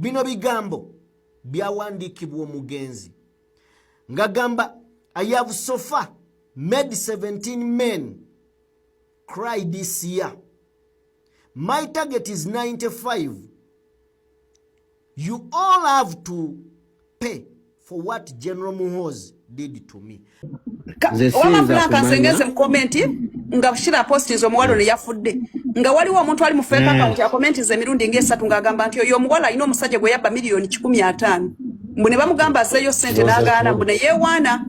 Bino bigambo byawandiikibwa omugenzi ng'agamba, "I have so far made 17 men cry this year. My target is 95. You all have to pay for what General Muhoozi did to me." Nze Wama siyinza Frank kumanya. asengeze mu comment nga Shira postinze omuwala ono yafudde, nga waliwo omuntu ali mu fake account akomentinze emirundi ng'esatu ng'agamba nti oyo omuwala alina omusajja gwe yabba miliyoni 150, mbu ne bamugamba azzeeyo ssente n'agaana, mbu ne yeewaana.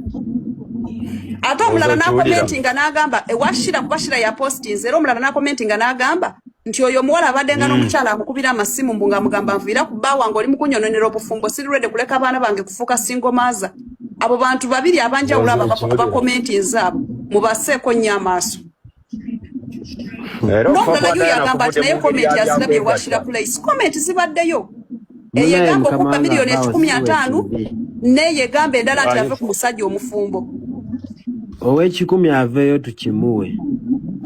Ate omulala n'akomentinga n'agamba ewa Shira, kuba Shira ya postinze, era omulala n'akomentinga n'agamba nti oyo omuwala abadde nga n'omukyala amukubira amasimu, mbu ng'amugamba, "Nviira ku bba wange, oli mukunyononera obufumbo, siri ready kuleka abaana bange kufuuka single mother." Abo bantu babiri abanjawulo abo abakomentinze, abo mubaseeko nnyo amaaso. Era okufa N'omulala kwa yuyo Diana agamba nti kuvudde naye mu ngeri comment ya yazirabye ewa Shira byakwegatta. Place. Comment zibaddeyo, eyo Munaye egamba mukama okubba wange miliyoni abaawo ekikumi siwe ataano kibi. n'eyo egamba endala nti ave ku musajja omufumbo. Ow'ekikumi aveeyo tukimuwe.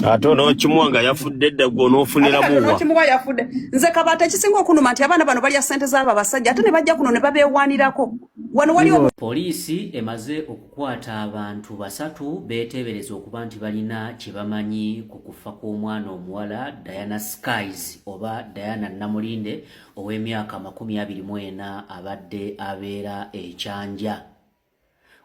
Ate onookimuwa nga yafudde dda, gwe Ate kati onoofuniramuwa? Onokimuwa yafudde. Nze kabaata ekisinga okunuma nti abaana bano balya ssente z'abo abasajja, ate ne bajja kuno ne babeewaanirako. Wano waliwo Poliisi emaze okukwata abantu basatu beeteebereza okuba nti balina kye bamanyi ku kufa kw'omwana omuwala Diana Skies oba Diana Namulinde ow'emyaka 24 abadde abeera e Kyanja.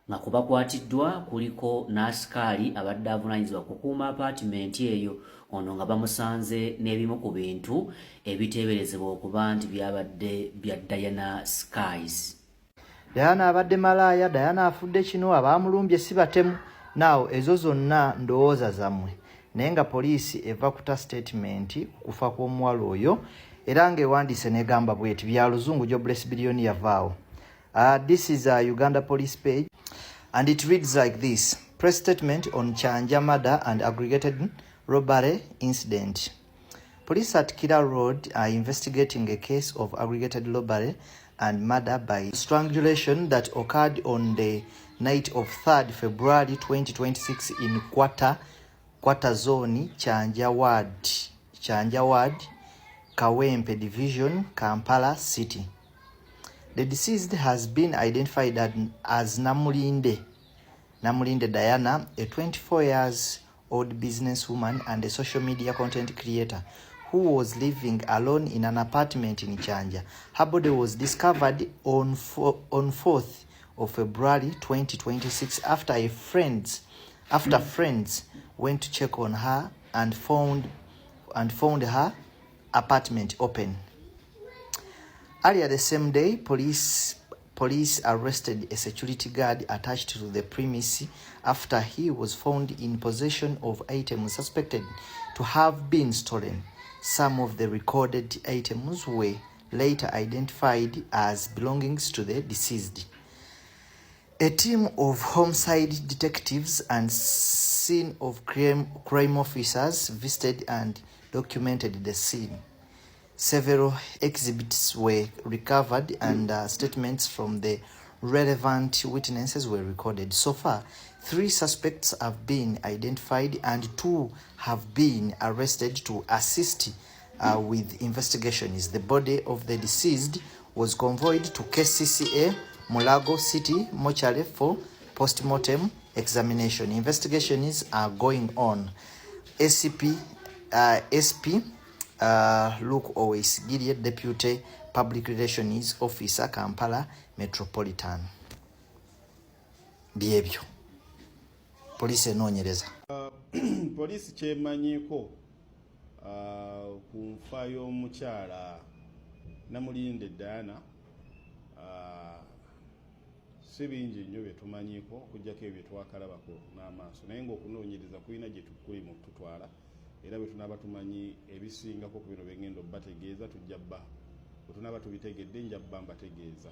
Nga ku bakwatiddwa kuliko n'asikaali abadde avunaanyizibwa kukuuma apaatimenti eyo, ono nga bamusanze n'ebimu ku bintu ebiteeberezebwa okuba nti byabadde bya Diana Skies. Diana abadde malaaya, Diana afudde kino, abaamulumbye si batemu. Naawo ezo zonna ndowooza zammwe, naye nga poliisi eva kuta statement ku kufa kw'omuwala oyo, era ng'ewandiise n'egamba bweti bya luzungu. Jobless billion yavaawo. This is a Uganda Police page and it reads like this: press statement on Kyanja murder and aggravated robbery incident. Police at Kira Road are investigating a case of aggravated robbery and murder by strangulation that occurred on the night of 3rd February 2026 in Kwata Zone, Kyanja Ward, Kawempe Division, Kampala City. The deceased has been identified as Namulinde Diana, a 24 years old businesswoman and a social media content creator who was living alone in an apartment in Kyanja. Her body was discovered on 4th of February 2026 after friends went to check on her and found her apartment open. Earlier the same day, police arrested a security guard attached to the premise after he was found in possession of items suspected to have been stolen. Some of the recorded items were later identified as belongings to the deceased. A team of homicide detectives and scene of crime officers visited and documented the scene. Several exhibits were recovered and statements from the relevant witnesses were recorded. So far, three suspects have been identified and two have been arrested to assist with investigations. The body of the deceased was convoyed to KCCA Mulago City Mortuary for postmortem examination. Investigations are going on. ACP, SP Luke Owoyesigyire, Deputy Public Relations Officer, Kampala Metropolitan. Byebyo. Poliisi enoonyereza. Poliisi kyemanyiiko ku nfa y'omukyala Namulinde Diana si bingi nnyo bye tumanyiiko okuggyako ebyo twakalabako n'amaaso, naye ng'okunoonyereza kulina gye tukuli mu tutwala, era bwe tunaaba tumanyi ebisingako ku bino byengenda obbategeeza, tujja bba bwe tunaaba tubitegedde nja bba mbategeeza.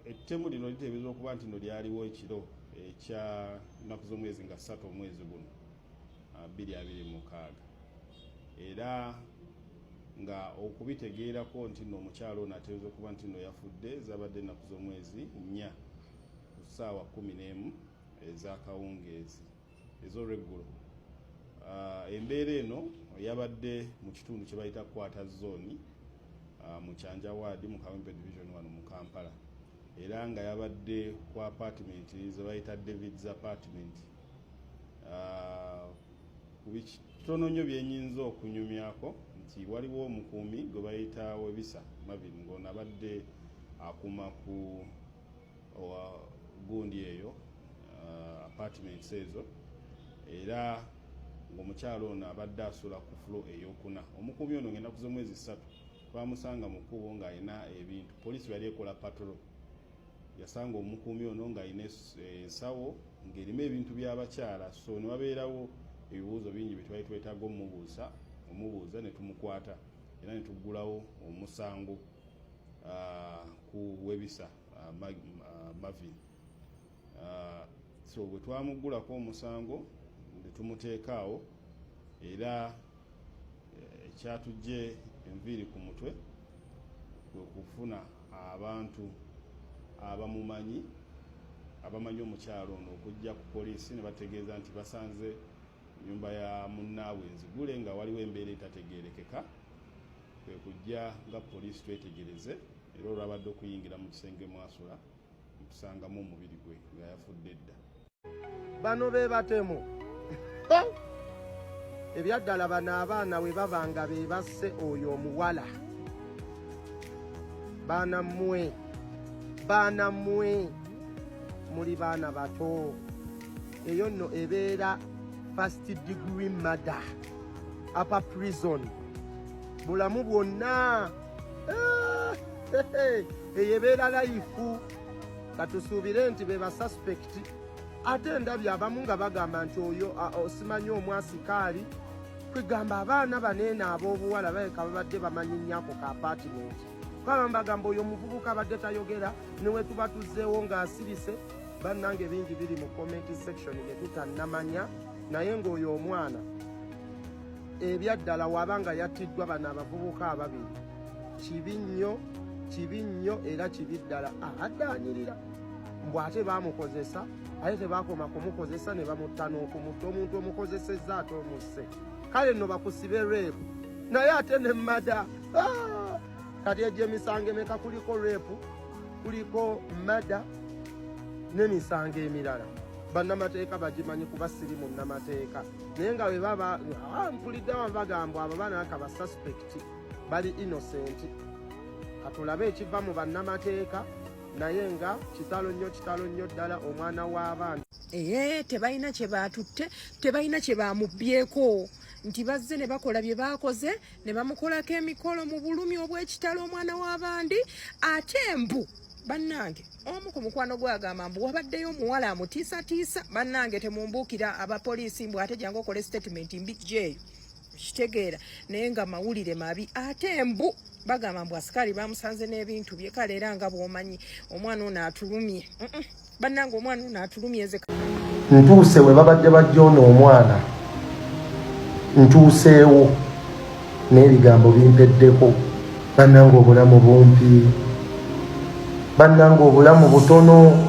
Ettemu lino liteeberezebwa okuba nti no lyaliwo ekiro ekya nnaku z'omwezi nga 3 omwezi guno 2026, era nga okubitegeerako nti nno omukyalo ono ateeberezebwa okuba nti nno yafudde zabadde ennaku z'omwezi 4 ku ssaawa 11 ez'akawungeezi ez'olweggulo. Embeera eno yabadde mu kitundu kye bayita Kwata Zone. mu Kyanja Ward mu Kawempe Division wano mu Kampala era nga yabadde ku apartment ze bayita David's apartment. Ku bitono nnyo byenyinza okunyumyako nti waliwo omukuumi gwe bayita Webisa Marvin, ng'ono abadde akuuma ku gundi eyo, apartments ezo, era ng'omukyalo ono abadde asula ku floor eyokuna. Omukuumi ono ng'ennaku z'omwezi 3 twamusanga mu kkubo ng'alina ebintu. Poliisi yali ekola patrol, yasanga omukuumi ono ng'alina ensawo ng'erimu ebintu by'abakyala, so ne wabeerawo ebibuuzo bingi bye twali twetaaga omubuuza ne tumukwata era ne tuggulawo omusango ku Webisa Marvin. So bwe twamuggulako omusango ne tumuteeka awo, era ekyatujje enviiri ku mutwe kwe kufuna abantu abamumanyi, abamanyi omukyalo ono, okujja ku poliisi ne bategeeza nti basanze nyumba ya munnaabwe enzigule nga waliwo embeera etategeerekeka. Kwe kujja nga poliisi twetegereze, era olwabadde okuyingira mu kisenge mwasula ntusangamu omubiri gwe nga yafudde dda. Bano be batemu ebyaddala. Bano abaana bwe baba nga be basse oyo omuwala, baana mmwe, baana mmwe, muli baana bato. Eyo nno ebeera first degree murder, upper prison bulamu bwonna. Eyo ebeera life. Katusuubire nti be basuspect. Ate ndabye abamu nga bagamba nti oyo simanyi omwasikaali. Kwegamba abaana baneeno ab'obuwala baleka babadde bamanyi nnyo ako ka apartment, kuba bagamba oyo omuvubuka abadde tayogera, newe tuba tuzzeewo ng'asirise. Bannange, bingi biri mu comment section bye tutannamanya, naye ng'oyo omwana ebyaddala waba nga yattiddwa bano abavubuka ababiri, kibi nnyo, kibi nnyo era kibi ddala. Abadde anyirira mbw ate baamukozesa, ate tebakoma kumukozesa ne bamutta n'okumutta. Omuntu omukozesezza ate omusse, kale nno bakusibe rape naye ate ne murder. Ah! Kati egyo emisango emeka? Kuliko rape, kuliko murder n'emisango emirala. Bannamateeka bagimanyi, kuba siri munnamateeka, naye nga bwe baba mpuliddewo bagamba abo baana ba suspect bali innocent. Katulabe ekiva mu bannamateeka, naye nga kitalo nnyo, kitalo nnyo ddala, omwana w'abaana. Ee, tebalina kye baatutte, tebalina kye bamubbyeko, nti bazze ne bakola bye baakoze ne bamukolako emikolo mu bulumi obw'ekitalo, omwana w'abandi. Ate mbu bannange, omu ku mukwano gwe agamba mbu wabaddeyo omuwala amutiisatiisa. Bannange, temumbuukira abapoliisi mbu ate jangu okole statement mbijjeeyo, kitegeera, naye nga mawulire mabi. Ate mbu bagamba mbu asikaali bamusanze n'ebintu bye. Kale era nga bw'omanyi, omwana ono atulumye. Bannange, omwana ono atulumye nze. Ntuuse we babadde bajja ono omwana, ntuuseewo n'ebigambo bimpeddeko. Bannange, obulamu bumpi, bannange, obulamu butono.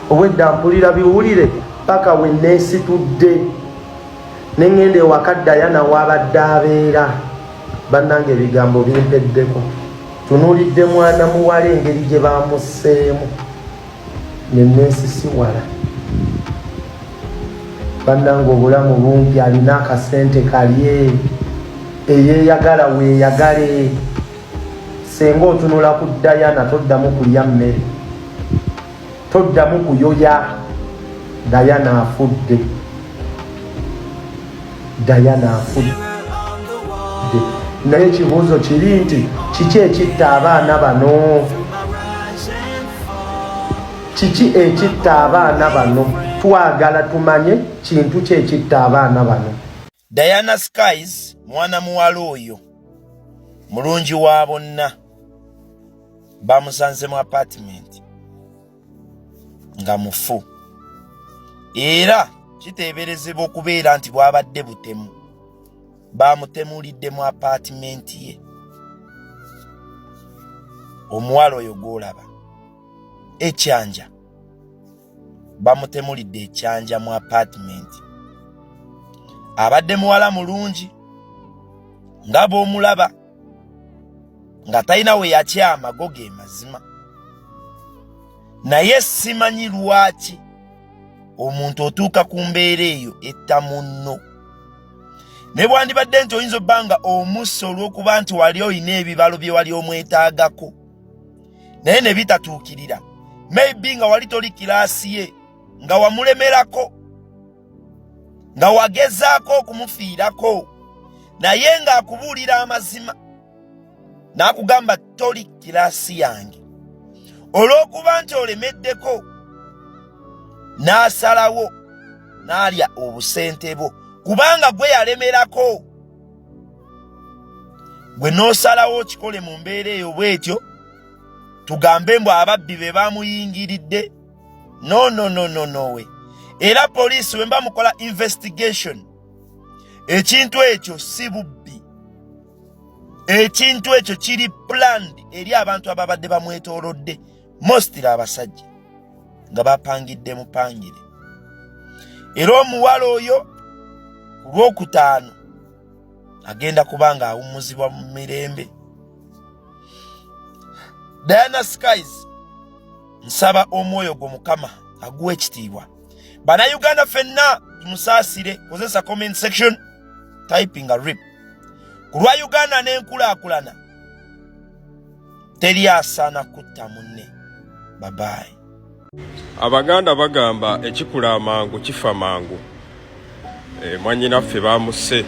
Obwedda mpulira biwulire paka we neesitudde ne ŋŋenda ewaka Dayana waabadde abeera. Bannange, ebigambo bimpeddeko. Tunuulidde mwana muwala engeri gye bamusseemu ne neesisiwala. Bannange, obulamu bumpi. Alina akasente kalye, eyeeyagala weeyagale. Senga otunula ku Dayana, toddamu kulya mmere, toddamu kuyoya. Dayana afudde, Dayana afudde. Naye ekibuuzo kiri nti kiki ekitta abaana bano? Kiki ekitta abaana bano? Twagala tumanye kintu ki ekitta abaana bano. Diana Skies, mwana muwala oyo mulungi wa bonna, bamusanze mu apartment nga mufu, era kiteeberezebwa okubeera nti bwabadde butemu, bamutemulidde mu apartment ye. Omuwala oyo gw'olaba ekyanja, bamutemulidde ekyanja mu apartment. Abadde muwala mulungi nga bw'omulaba. Nga talina we yakyama, go ge mazima. Naye simanyi lwaki omuntu otuuka ku mbeera eyo etta munno. Ne bwandibadde nti oyinza obba nga omussa olw'okuba nti wali olina ebibalo bye wali omwetaagako naye ne bitatuukirira, maybe nga wali toli class ye, nga wamulemerako, nga wagezaako okumufiirako, naye ng'akubuulira amazima n'akugamba toli class yange, olw'okuba nti olemeddeko n'asalawo n'alya obusente bwo kubanga gwe yalemerako, gwe n'osalawo okikole mu mbeera eyo bw'etyo. Tugambe mbu ababbi be bamuyingiridde? No, no, no, no, no we. Era poliisi bwe mba mukola investigation, ekintu ekyo si bubbi, ekintu ekyo kiri planned eri abantu ababadde bamwetoolodde, mostly abasajja nga bapangidde mupangire. Era omuwala oyo ku Lwokutaano agenda kuba nga awummuzibwa mu mirembe. Diana Skies, nsaba omwoyo gwo Mukama aguwa ekitiibwa. Bannayuganda ffenna tumusaasire. Kozesa comment section, typing a RIP ku lwa Uganda n'enkulaakulana. Teri asaana kutta munne. Babayi. Abaganda bagamba ekikula amangu kifa mangu. Mwannyinaffe bamusse.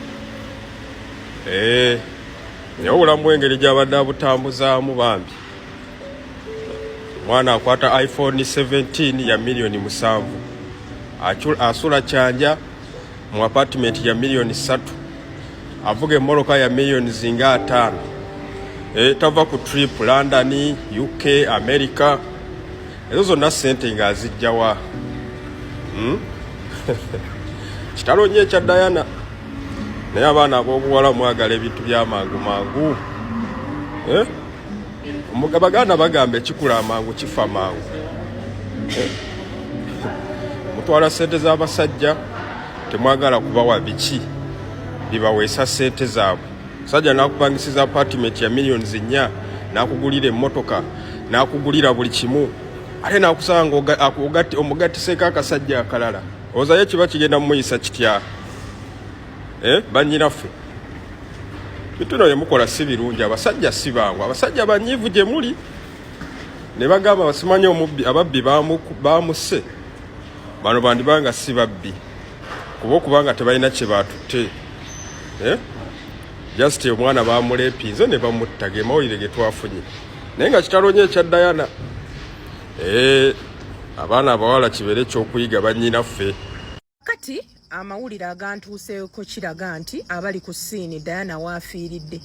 Naye obulamu bw'engeri gy'abadde abutambuzaamu, bambi omwana akwata iPhone 17 ya miliyoni 7, asula Kyanja mu apartment ya miliyoni 3, avuga emmotoka ya miliyoni zinga 50, tava ku trip London, UK, America. Ezo zonna sente ng'azijjawa? Kitalo nnyo ekya Diana. Naye abaana ab'obuwala mwagala ebintu by'amangu mangu, eh? Abaganda bagamba ekikula amangu kifa mangu, eh? Mutwala sente z'abasajja, temwagala kubawa biki bibaweesa sente zaabwe. Musajja n'akupangisiza apartment ya miliyoni 4, n'akugulira emmotoka, n'akugulira buli kimu, ate n'akusanga omugattiseeko akasajja akalala. Ozayo kiba kigenda mumuyisa kitya? Eh, bannyinaffe, bituno byemukola si birungi. Abasajja si bangu, abasajja banyiivu gye muli. Ne bagamba basimanyi omubbi, ababbi bamusse. Bano bandibanga si babbi, kuba okubanga tebalina kye batutte, eh? Just omwana bamulepinze ne bamutta, ge mawulire ge twafunye. Naye nga kitalo nnyo ekya Diana. Abaana abawala kibeere ekyokuyiga, bannyinaffe. Kati amawulire agantuuseeko kiraga nti abali ku scene Diana waafiiridde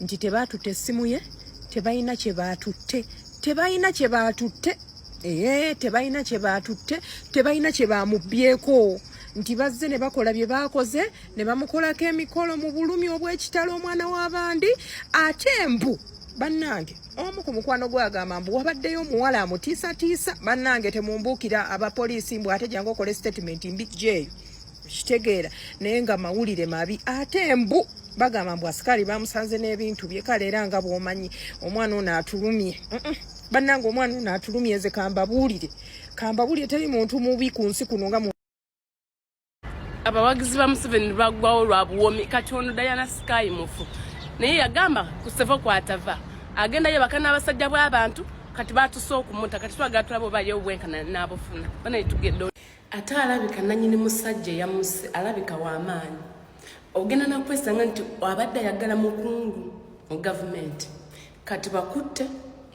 nti tebaatutte essimu ye, tebalina kye baatutte, tebalina kye baatutte, ee, tebalina kye baatutte, tebalina kye bamubbyeko, nti bazze ne bakola bye baakoze ne bamukolako emikolo mu bulumi obw'ekitalo omwana w'abandi. Ate mbu bannange, omu ku mukwano gwe agamba mbu wabaddeyo omuwala amutiisatiisa. Bannange, temumbuukira abapoliisi mbu ate jangu okole statement mbijja eyo, kitegeera. Naye nga mawulire mabi. Ate mbu bagamba mbu asikaali bamusanze n'ebintu bye. Kale era nga bw'omanyi, omwana ono atulumye. Bannange, omwana ono atulumye. Nze kambabuulire, kambabuulire, teri muntu mubi ku nsi kuno nga Abawagizi ba Museveni baggwawo lwa buwomi. Kati ono Diana Sky mufu, naye yagamba ku sevo kwatava agenda yebaka n'abasajja bw'abantu. Kati batuse okumuta. Kati twagala tulaba oba ye obwenkana n'abufuna. Banaye tugedde. Ate alabika nanyini musajja eyamuse alabika w'amaanyi. Ogenda nakwesanga nti abadde ayagala mukungu mu gavumenti. Kati bakutte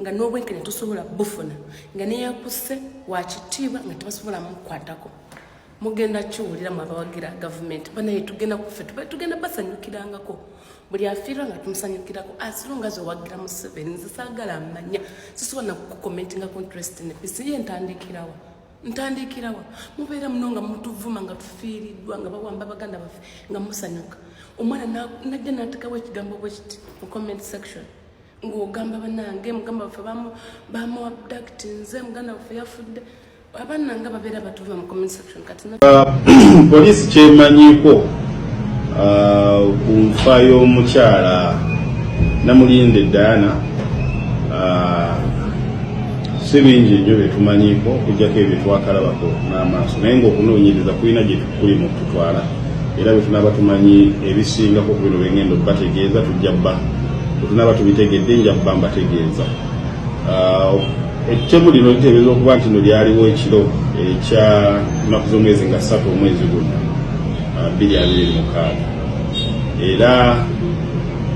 nga n'obwenkanya tosobola bufuna, nga neyakusse wakitiibwa, nga tebasobola mukukwatako. Mugenda kiwulira mu abawagira gavumenti. Banaye tugenda kuffe, tugenda basanyukirangako. Buli afiirwa nga tumusanyukirako asiro nga zowagira Museveni. Nze saagala mmanya, sisobola nakukomentingako interest ne peace ye. Ntandikirawa? Ntandikirawa? Mubeera muno nga mutuvuma nga tufiiriddwa, nga bawamba baganda baffe, nga musanyuka. Omwana najja natekawo ekigambo bwe kiti mu comment section, ng'ogamba banange mugamba baffe bamu abduct, nze muganda waffe yafudde. Abaana nga babeera batuva mu comment section kati. Poliisi kyemanyiiko ku nfa y'omukyala Namulinde Diana ah, si bingi nnyo bye tumanyiiko okuggyako ebyo twakalabako n'amaaso naye ng'okunoonyereza kulina gye kuli mu kututwala era bwe tunaaba tumanyi ebisingako ku bino bye ngenda okubategeeza tujja bba bwe tunaaba tubitegedde nja kuba mbategeeza. Ah, ettemu lino liteebereza okuba nti no lyaliwo ekiro ekya nnaku z'omwezi nga ssatu omwezi guno 2026 era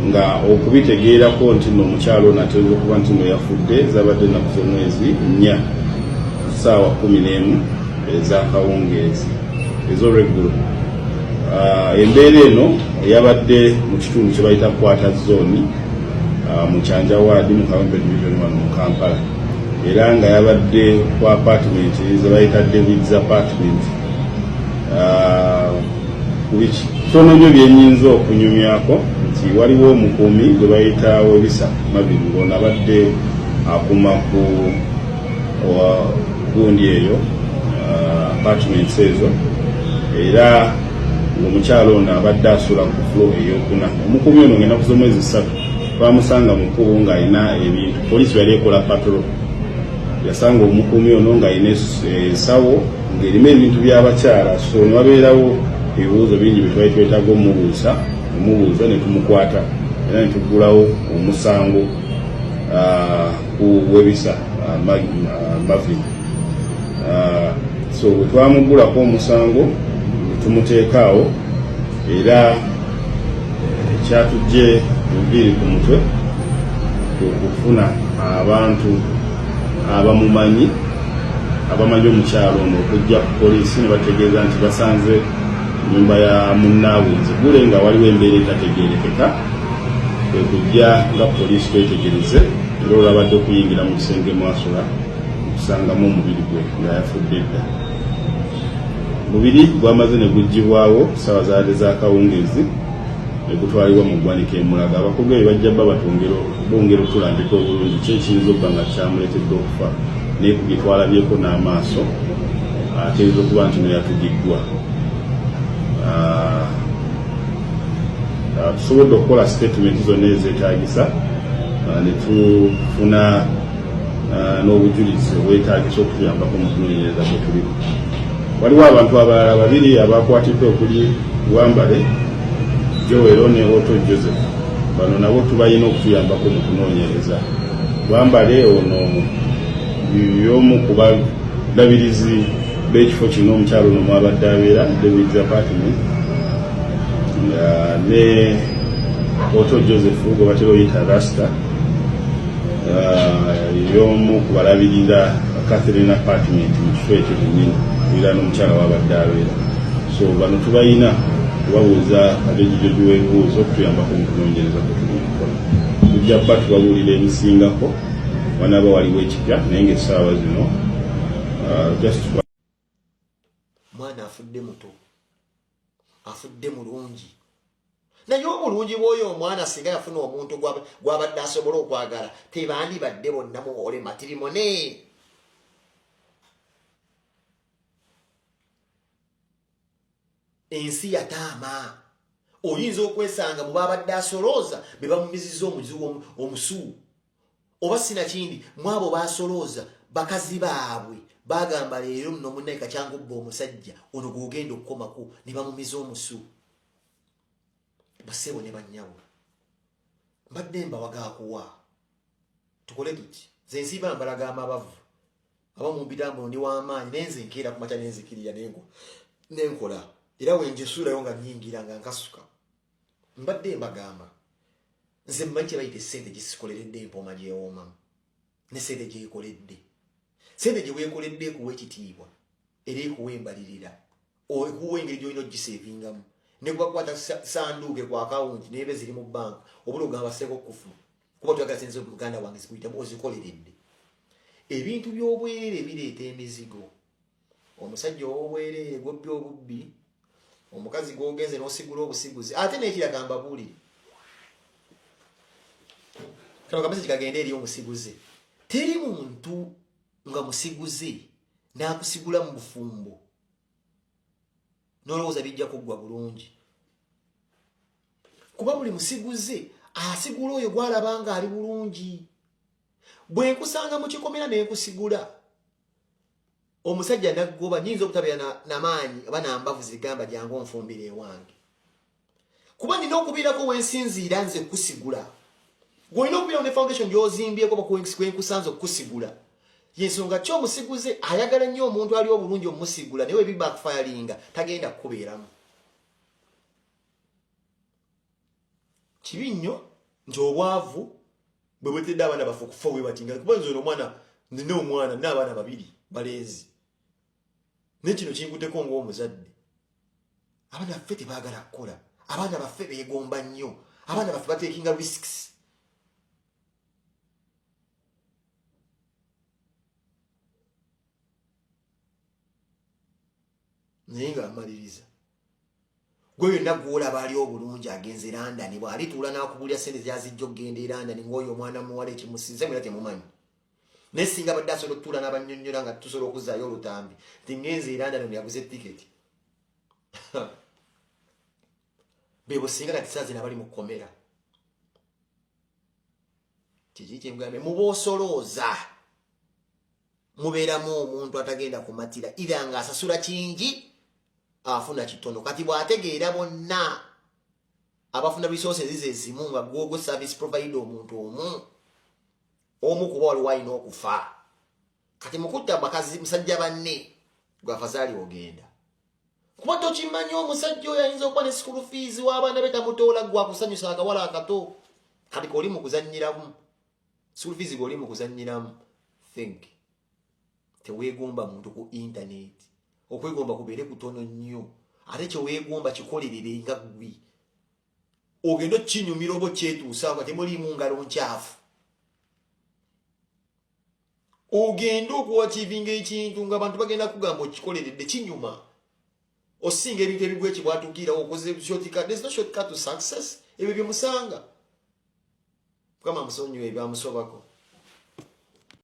nga okubitegeerako nti no omukyalo ono ateereza okuba nti no yafudde zabadde ennaku z'omwezi nnya ssaawa 11 ez'akawungeezi ez'olweggulo. Ah, embeera eno yabadde mu kitundu kye bayita kwata zooni ah, mu Kyanja waadi mu Kawempe division wano mu Kampala era nga yabadde ku apartment ze bayita David's apartment. Ah, ku bitono nnyo bye nnyinza okunyumyako nti waliwo omukuumi gwe bayita Webisa Mavin ng'ono abadde akuuma ku gundi eyo ah, apartments ezo era ng'omukyala ono abadde asula ku flo eyokuna. Omukuumi ono ng'ennaku z'omwezi ssatu twamusanga mu kkubo ng'alina ebintu poliisi yali ekola patrol yasanga omukuumi ono ng'alina ensawo ng'erimu ebintu by'abakyala so ne wabeerawo ebibuuzo bingi bye twali twetaaga omubuusa omubuuza ne tumukwata era ne tuggulawo omusango ah, ku webisa ah, ah, Marvin. So bwe twamuggulako omusango ne tumuteeka awo era ekyatujje enviiri ku mutwe kwe kufuna abantu abamumanyi abamanyi omukyalo ono okujja ku poliisi ne bategeeza nti basanze ennyumba ya munnaabwe nzigule nga waliwo embeera etategeerekeka kwe kujja nga poliisi twetegereze era olwabadde okuyingira mu kisenge mwasula okusangamu omubiri gwe nga yafudde dda. Mubiri gwamaze ne guggyibwawo ssaawa zaabadde za kawungeezi ne gutwalibwa mu ggwanika e Mulago. Abakugu ebyo bajja bba batwongera bongera okutulambika obulungi ki ekiyinza okuba nga kyamuleetedde okufa naye ku bye twalabyeko n'amaaso ateebereza okuba nti no yatugiddwa. Ah, ah, tusobodde okukola sitatimenti zonna ezeetaagisa ah, ne tufuna n'obujulizi obwetaagisa okutuyambako mu kunoonyereza kwe tulimu. Waliwo abantu abalala babiri abakwatiddwa okuli Wambale Joel ne Otto Joseph. Bano nabo tubalina okutuyambako mu kunoonyereza. Wambale ono y'omu ku balabirizi b'ekifo kino omukyalo ono mwabadde abeera David's apartment ne Otto Joseph gwe batera oyita Rasta y'omu ku balabirira Catherine apartment mu kifo ekyo kyennyini era n'omukyala wabadde abeera so bano tubalina kubabuuza abejijoji w'ebibuuzo okutuyambako mu kunoonyereza kwe tuli mukukola tujja kuba tubabuulira ebisingako wanaaba waliwo ekipya naye ng'essaawa zino uh, just mwana afudde muto afudde mulungi naye obulungi bwoyo omwana singa yafuna omuntu gwabadde asobola okwagala tebandibadde bonna muwole matirimone ensi yataama oyinza okwesanga mu babadde asolooza be bamumiziza omuzibu omusuwu oba sinakindi mwabo basolooza bakazi baabwe bagamba leero nno munaye kakyangubba omusajja ono gwogenda okukomako ne bamumiza omusu basebo ne bannyabo mbadde mbawagakuwa tukole tuti nze nsiiba mbalaga amabavu aba mumbitambo ndi w'amaanyi naye nze nkeera ku makya nenzikirira nenkola era wenjesuulayo nga nyingira nga nkasuka mbadde mbagamba nze mmanyi kye bayita essente gisikoleredde empooma gyewoomamu ne sente gyekoledde sente gye weekoledde ekuwa ekitiibwa era ekuwa embalirira ekuwa engeri gyolina ogisevingamu ne kubakwata sanduuke ku akawunti nebe ziri mu banka obula ogamba seeko kufu kuba tuyagala sente muganda wange zikuyitamu ozikoleredde ebintu by'obwerere bireeta emizigo omusajja ow'obwereere gwobbye obubbi omukazi gwogenze n'osigula obusiguzi ate n'ekiraga mbabuulire kano kamesegi kagende eri omusiguze teri muntu nga musiguze n'akusigula mu bufumbo n'olowooza bijja kuggwa bulungi kuba buli musiguze Asigula oyo gwalaba nga ali bulungi. Bwe nkusanga mu kikomera ne nkusigula, omusajja naggoba, nyinza obutabeera namaanyi oba nambavu zigamba jangu onfumbira ewange, kuba nina okubeerako wensinziira nze kusigula. Gwolina okubeerawo ne foundation gyozimbyeko kwenkusanze okukusigula. Yensonga ki omusiguze ayagala nnyo omuntu ali obulungi omusigula, naye webibackfiringa tagenda kukubeeramu. Kibi nnyo nti obwavu bwe bwetedde abaana baffe okufa bwe bati, nga kuba nze ono omwana nina omwana nina abaana babiri balenzi, naye kino kinkutteko ng'omuzadde. Abaana baffe tebaagala kukola, abaana baffe beegomba nnyo, abaana baffe batekinga risks. Naye nga amaliriza gwe yonna gwolaba ali obulungi agenze London, bw'alituula n'akubulya sente gyazijja okugenda e London, ng'oyo omwana muwala ekimusinze mwera temumanyi. Naye singa abadde asobola okutuula n'abannyonnyola nga tusobola okuzzaayo olutambi nti ngenze e London, yaguze tiketi bebo singa kati saa zino abali mu kkomera. Kiki kyemugambye? Muba osolooza mubeeramu omuntu atagenda kumatira ira ng'asasula kingi afuna kitono. Kati bw'ategeera bonna abafuna resources ze zimu nga gwogo service provider omuntu omu omu, kuba waliwo alina okufa. Kati mukutta bakazi musajja banne gwafazaali ogenda kuba tokimanyi omusajja oyo ayinza okuba ne school fees w'abaana be tamutoola, gwakusanyusa akawala akato. Kati koli mu kuzannyiramu school fees, goli mu kuzannyiramu. Think, teweegomba muntu ku internet. Okwegomba kubeere kutono nnyo, ate kyeweegomba kikolerere nga ggwe ogenda okinyumira oba okyetuusa nga temuliimu ngalo nkyafu. Ogenda okuachievinga ekintu nga abantu bagenda kugamba okikoleredde, kinyuma osinga ebintu ebigwa ekibwatuukira okoze shortcut. There's no shortcut to success. Ebyo byemusanga, Mukama musonyiwe ebyamusobako.